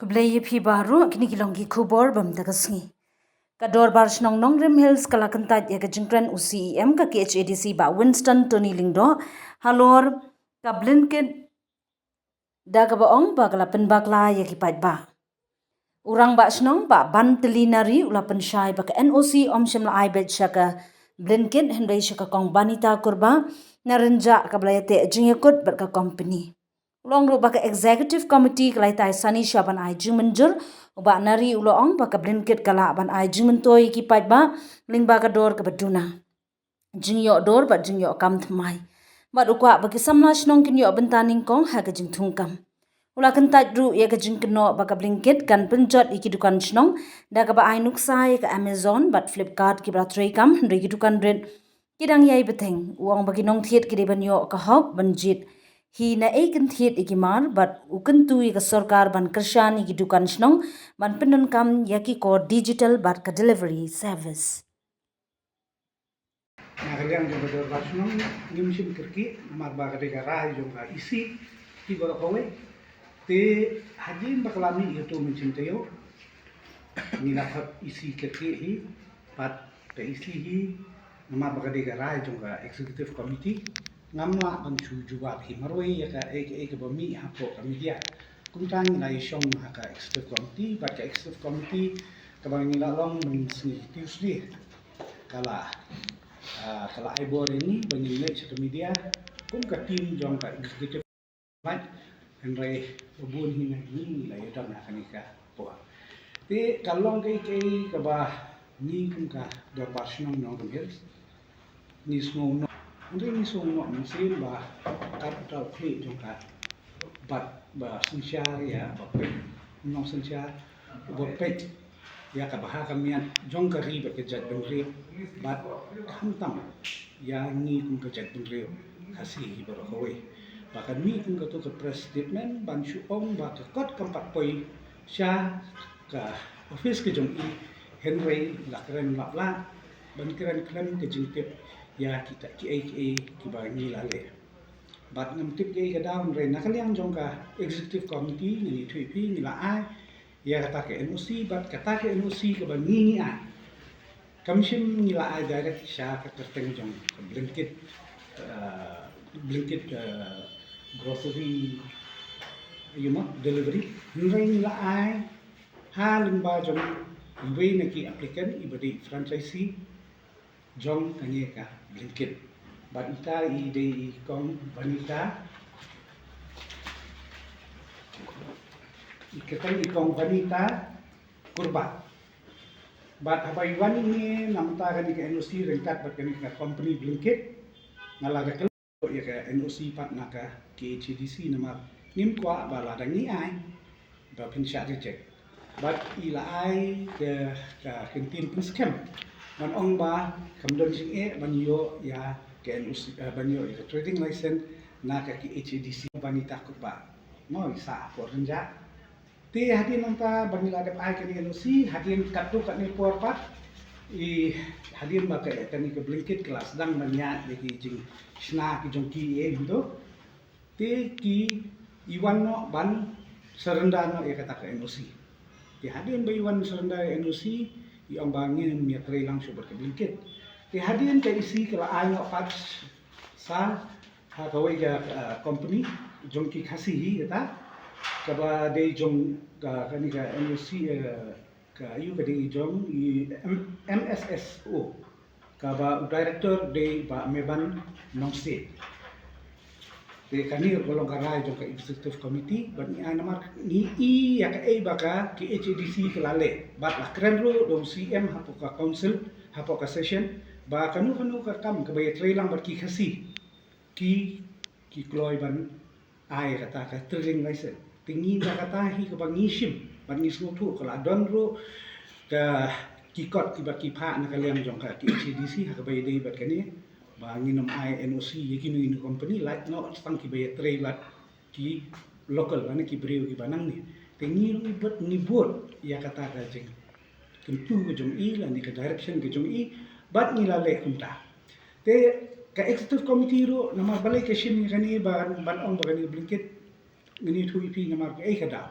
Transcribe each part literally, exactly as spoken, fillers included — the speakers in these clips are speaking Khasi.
Khublei ïa phi baroh, kine ki long ki khubor ba mynta ka sngi. Ka Dorbar Shnong Nongrim Hills ka la kyntait ïa ka jingkren u C E M ka K H A D C Bah Winston Tony Lyngdoh halor ka blinkit, da kaba ong ba ka la pynbakla ïa ki paidbah. U Rangbah Shnong Bah Bantylli Nari u la pynshai ba ka N O C ym shym la ai beit sha ka blinkit hynrei sha ka Kong Banita Kurbah, na rynjah kaba la ïateh jingïakut bad ka kompani. U la ong ruh ba ka Executive Committee ka la ïatai sani shuwa ban ai jingmynjur. U Bah Nari u la ong ba ka blinkit ka lah ban ai jingmyntoi ïa ki paidbah lyngba ka dor kaba duna, jingïoh dor bad jingïoh kam thymmai. Bad u kwah ba ki samla shnong kin ïoh bynta nyngkong ha ka jingthungkam. U la kyntait ruh ïa ka jingkynnoh ba ka blinkit kan pynjot ïa ki dukan shnong, da kaba ai nuksa ïa ka Amazon bad Flipkart kiba la treikam, hynrei ki dukan rit ki dang ïai bteng. U ong ba ki nongthied ki dei ban ïoh ka hok ban jied hi na ei kynthied ïa ki mar, bad u kyntu ïa ka sorkar ban kyrshan ïa ki dukan shnong ban pyndonkam ïa ki kor digital bad ka delivery service. Na ka liang jong ka Dorbar Shnong ngim shym kyrkieh namar ba ka dei ka rai jong ka E C hi baroh kawei. Te hadien ba ka la mih ïa uto u mynsiem taïew, ngi la khot E C kyrkieh hi, bad ka E C hi namar ba ka dei ka rai jong ka Executive Committee, ngam lah ban shu jubab hi marwei ïa kaei kaei kaba mih hapoh ka media. Kumta ngi la ïashong ha ka Executive Committee, bad ka Executive Committee kaba ngi la long mynta ka sngi Tuesday, ka la, ah, ka la ai bor ïa ngi ba ngin leit sha ka media kum ka team jong ka Executive. Bad hynrei ba bun hi na ngi la ïadon ha kane ka por. Te ka long kaei kaei kaba ngi kum ka Dorbar Shnong Nongrim Hills ngi sngew noh, hynrei ngi sngew noh mynsiem ba kat uta u khlieh jong ka bat ba synshar ïa ba peit, nongsynshar uba peit ïa ka bha ka miat jong ka ri bad ka jaitbynriew, bad khamtam ïa ngi kum ka jaitbynriew Khasi hi baroh kawei. Ba kan mih kum kato ka press statement ban shu ong ba ka kot kam pat poi sha ka office ka jong i, hynrei la kren lap lah ban kren khlem ka jingtip ïa kita kiei kiei kiba ngi la leh. Bad ngam tip kaei ka daw, hynrei na ka liang jong ka Executive Committee ngan ïathuh ïa phi, ngi la ai ïa kata ka N O C, bad kata ka N O C kaba ngi ngi ai, kam shym ngi la ai direct sha ka kyrteng jong ka Blinkit, eh, Blinkit, eh, grocery, you know, delivery. Hynrei ngi la ai ha lyngba jong iwei na ki applicant iba dei franchisee jong kane ka Blinkit. Bad ita i dei i Kong Vanita, i kyrteng i Kong Vanita Kurbah. Bad haba i wan ine na bynta kane ka N O C ryngkat bad kane ka company Blinkit, nga la da ïa ka N O C pat na ka K H A D C namar ngim kwah ba lada ngi ai ba phin shah reject. Bad i la ai ka, ka kyntien pynskhem ban ong ba kam don jingeh ban ïoh ïa ka N O C, eh, ban ïoh ïa ka trading license na ka K H A D C Vanita Kurbah. Mo i sah por rynjah. Te hadien nangta ba ngi la dep ai kane N O C, hadien katto katne por pat, i hadien ba ka, kane ka Blinkit ka la sdang ban ïaid ïa ki jingshna ki jong ki ïa, hynrei te ki i wan noh ban surrender noh ïa kata ka N O C. Te hadien ba i wan surrender ïa N O C, i ong ba ngin ïatrei lang shuh bad ka Blinkit. Te hadien ka E C ka la ai noh pat sa ha kawei ka, ah, company jong ki Khasi hi kata, kaba dei jong ka, kane ka N O C, eh, ka ïu ka dei jong i M-, M S S O, kaba u director dei Bah Meban Nongsiej. Te kane ruh ka long ka rai jong ka executive committee, bad ngi ai namar ngi i ïa kaei ba ka K H A D C ka la leh, bad la kren ruh da u C M hapoh ka council, hapoh ka session, ba kano kano ka kam kaba ïatrei lang bad ki Khasi, ki, ki kloi ban ai kata ka trading license. Te ngi da kata hi kaba ngi shim bad ngi sngewthuh ka la don ruh ka, ki kot kiba ki phah na ka liang jong ka K H A D C ha kaba ïadei bad kane ba ngin ym ai N O C ïa kino kino company, lait noh tang kiba ïatrei bad ki local lane ki briew kiba nangne. Te ngi ruh ngi bud, ngi bud ïa kata ka jing kyntu ka jong i lane ka direction ka jong i, bad ngi la leh kumta. Te ka executive committee ruh namar balei ka shim ïa kane ban, ban ong ba kane ka Blinkit, ngan ïathuh ïa phi namar kaei ka daw.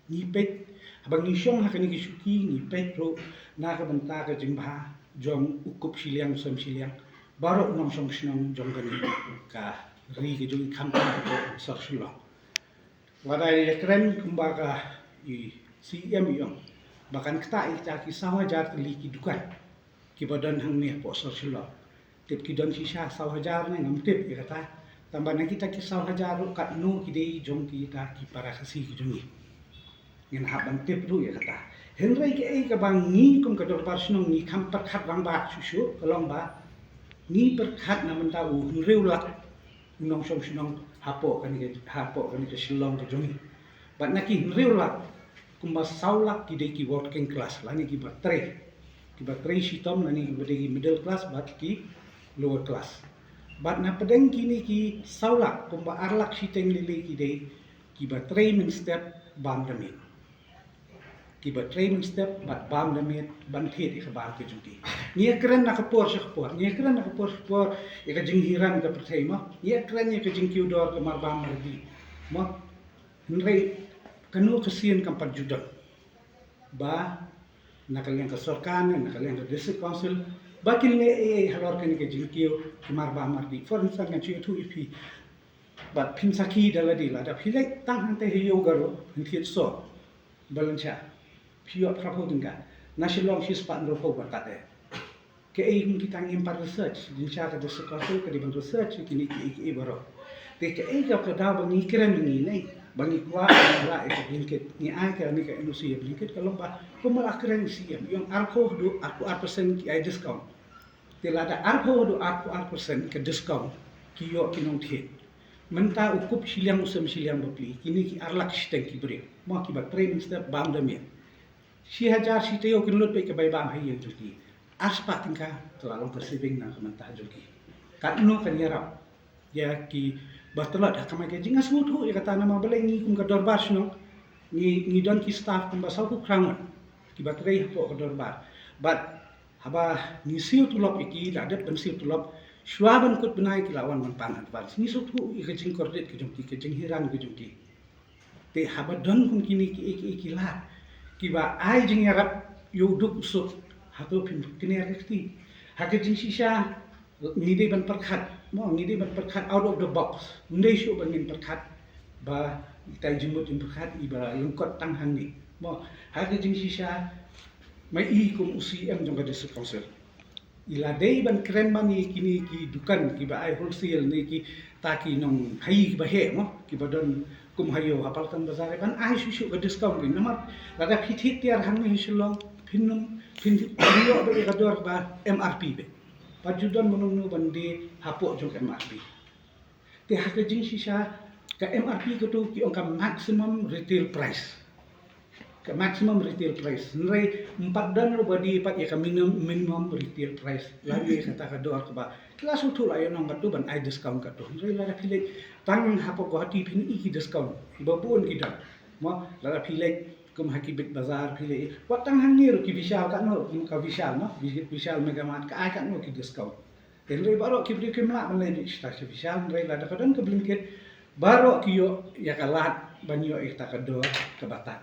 Ngi peit, haba ngi shong ha kane ka shuki, ngi peit ruh na ka bynta ka jingbha jong u kup shiliang sem shiliang baroh u nongshong shnong jong kane ka ri ka jong i, khamtam ka sor Shillong. Lada ïa kren kumba ka i C M i ong ba kan ktah ïa kita ki saw hajar tylli ki dukan kiba don hangne hapoh sor Shillong. Tip ki don shisha saw hajar ne ngam tip ïa kata. Tangba na kita ki saw hajar ruh katno ki dei jong kita ki para Khasi ki jong ngi. Ngin hap ban tip ruh ïa kata. Hynrei kaei kaba ngi kum ka dorbar shnong ngi kham pyrkhat rangbah shuh shuh ka long ba ngi pyrkhat na bynta u hynriew lak u nongshong shnong hapoh kane ka, hapoh kane ka Shillong ka jong ngi. Bad na ki hynriew lak kumba saw lak ki dei ki working class lane kiba trei. Kiba trei shitom lane kiba dei ki middle class bad ki lower class. Bad na pdeng kine ki saw lak kumba ar lak shiteng lei lei ki dei kiba trei mynstep bam da miet. Kiba trei mynstep bad bam da miet ban thied ïa ka bar ka jong ki. Ngi ïa kren na ka por sha ka por, ngi ïa kren na ka por sha ka por ïa ka jinghiran ka pyrthei mo. Ngi ïa kren ïa ka jingkiew dor ka marbam mardih mo. Hynrei kano ka sien kam pat ju don ba na ka liang ka sorkar ne na ka liang ka district council ba kin leh ei ei halor kane ka jingkiew ka marbam mardih. For instance, ngan shu ïathuh ïa phi bad phin sakhi da lade, lada phi leit tang hangtei ha Ïew Garo, phin thied sor Balanchia, phi ïoh phra phew tyngka. Na Shillong shi spah hynriew phew ba kat eh. Kaei kum kita ngim pat research? Jingshisha ka district council ka dei ban research ïa kine kiei kiei baroh. Te kaei ka, ka daw ba ngi kren ngi ne ba ngi kwah ngi lah ïa ka Blinkit, ngi ai kane ka N O C ïa Blinkit ka long ba kumba la kren C M, ïong arphew haduh arphew ar percent ki ai discount. Te lada arphew haduh arphew ar percent ka discount ki ïoh ki nongthied. Mynta u kup shiliang u sem shiliang bapli, kine ki ar lak shiteng ki briew mo kiba trei mynstep bam da miet. Shi hajar shi taïew kin lut beit ka bai bam ha ïing jong ki. Ar spah tyngka ka la long ka saving na ka mynta jong ki. Katno kan ïarap ïa kiba tlot ha kamai kajih? Nga sngewthuh ïa kata namar balei ngi kum ka dorbar shnong ngi, ngi don ki staff kumba saw phew khraw ngut kiba trei hapoh ka dorbar. Bad haba ngi siew tulop ïa ki, la dep ban siew tulop, shuwa ban kut bnai ki la wan ban pan advance. Ngi sngewthuh ïa ka jingkordit ka jong ki, ka jinghiran ka jong ki. Te haba don kum kine kiei kiei ki lad kiba ai jingïarap ïa u duk u suk, hato phim kner ka kti? Ha ka jingshisha ngi dei ban pyrkhat mo, ngi dei ban pyrkhat out of the box. Ym dei shuh ba ngin pyrkhat ba itai jingmut jingpyrkhat iba lyngkot tang hangne mo. Ha ka jingshisha ma i kum u C M jong ka district council, i la dei ban kren ban ïa kine ki dukan kiba ai wholesale ne kita ki nonghaei kiba heh mo, kiba don kum ha Ïew ha Paltan Bazar, ban ai shuh shuh ka discount ki. Namar lada phi thied tiar hangne ha Shillong phin nym, phin, phin ïoh beit ïa ka dor ba M R P beit. Pat ju don mano mano ban die hapoh jong ka M R P. Te ha ka jingshisha ka M R P kato ki ong ka maximum retail price. Ka maximum retail price. Hynrei ym pat don ruh ba die pat ïa ka minimum, minimum retail price lane kata ka dor kaba ki la sngewthuh la ïa nong kato ban ai discount kato. Hynrei lada phi leit tang hapoh Guwahati phin i ki discount kiba bun ki don mo. Lada phi leit kum ha ki Big Bazaar phi leit, wat tang hangne ruh ki Vishal katno, kum ka Vishal mo, Vishal Mega Mart ka ai katno ki discount. Hynrei baroh ki briew kim lah ban leit sha, sha Vishal, hynrei lada ka don ka Blinkit baroh ki ïoh ïa ka lad ban ïoh ïa kata ka dor kaba tad.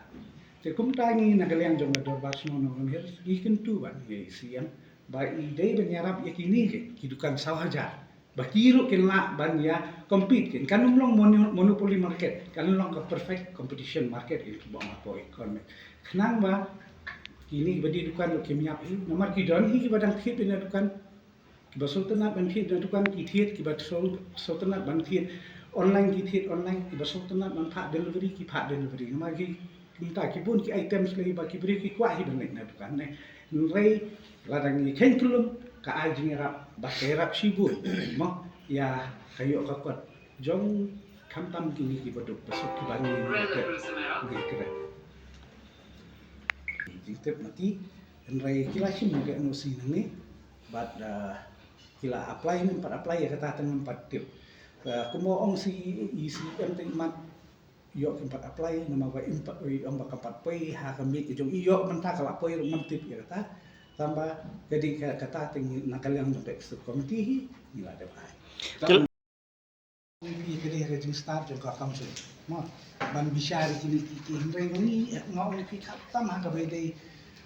Te kumta ngi na ka liang jong ka dorbar shnong Nongrum Hills ngi kyntu bad ngi ïa i C M ba i dei ban ïarap ïa kine ki, ki dukan saw hajar ba ki ruh kin lah ban ïa compete, kin, kan ym long mono-, monopoly market, kan long ka perfect competition market ïa kiba ong hapoh economy. Khnang ba kine kiba die dukan ruh kim ïap hi namar ki don hi kiba dang thied na dukan. Kiba sngewtynnat ban thied na dukan ki thied, kiba sngewtynnat, sngewtynnat ban thied online ki thied online, kiba sngewtynnat ban phah delivery ki phah delivery. Namar ki, kumta ki bun ki items lei ba ki briew ki kwah hi ban leit na dukan ne. Hynrei lada ngi kheiñ kyllum ka ai jingïarap bad ka ïarap shibun mo ïa ka ïoh ka kot jong khamtam kine kiba duk ba suk kiba ngi, ngi kren, ngi kren. Jingtip na ki, hynrei ki la shim ïa ka N O C nangne bad, ah, ki la apply ne ym pat apply ïa kata te ngam pat tip. Ah, kumba ong si i C M te mat ïoh kim pat apply namar ba ym pat, ym ong ba kam pat poi ha ka miej ka jong i, ïoh mynta ka la poi ruh ngam tip ïa kata. Tangba ka dei ka, kata te ngi na ka liang jong ka executive committee hi ngi la dep ai. Ki la Jingstad jong ka council, mo, ban bishar ïa kine ki, ki hynrei ma ngi, eh, nga ong ïa phi khamtam ha kaba ïadei.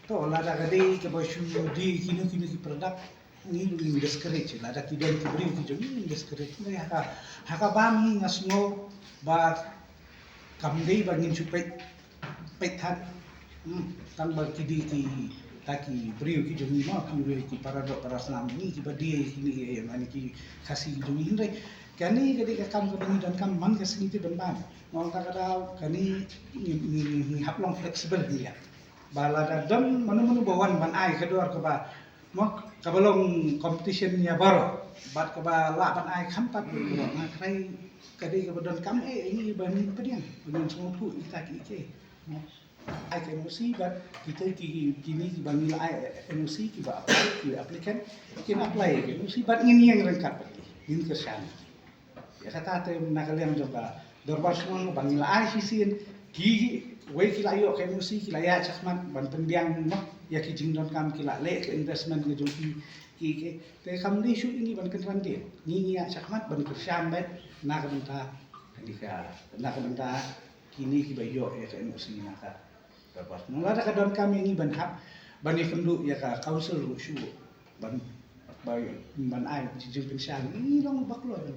To, lada ka dei kaba shu die kino kino ki product, ngi ruh ngin discourage. Lada ki don ki briew ki jong ngi, ngin discourage. Hynrei ha ka, ha ka bam ngi, nga sngew ba kam dei ba ngin shu peit peit than. Hmm, tang ba ki die ki, ta ki briew ki jong ngi, mo, ki briew ki para doh para snam ngi kiba die kine, eh, mane ki Khasi ki jong ngi. Hynrei kane ka dei ka kam kaba ngi donkam man ka sngi te ban bam. Nga ong ta ka daw kane ngi, ngi, ngi, ngi hap long flexible hi ïa. Ba lada don mano mano ba wan ban ai ka dor kaba, mo, kaba long competition ïa baroh bad kaba lah ban ai khamtam, nga tharai ka dei kaba donkam, eh, ngi ba ngin pdiang, ba ngin sngewthuh ïa kita ki, ki, mo. Ai ka N O C bad kita ki, kine kiba ngi la ai N O C, kiba apply, ki applicant kin apply ka N O C bad ngin ïeng ryngkat bad ki, ngin kyrshan ïa kata. Te na ka liang jong ka dorbar shnong ba ngi la ai shisien, kiwei ki la ïoh ka N O C ki la ïaid shakhmat ban pynbiang, mo, ïa ki jingdonkam, ki la leh ka investment ka jong ki, ki, ki. Te kam dei shuh ïa ngi ban kynran de, ngi, ngi ïaid shakhmat ban kyrshan beit na ka bynta, na ka bynta kine kiba ïoh ïa ka N O C na ka dorbar shnong. Lada ka donkam ïa ngi ban hap ban ïakynduh ïa ka council ruh shuh ban, ban, ban ai jingpynshai, ngi long ba kloi ban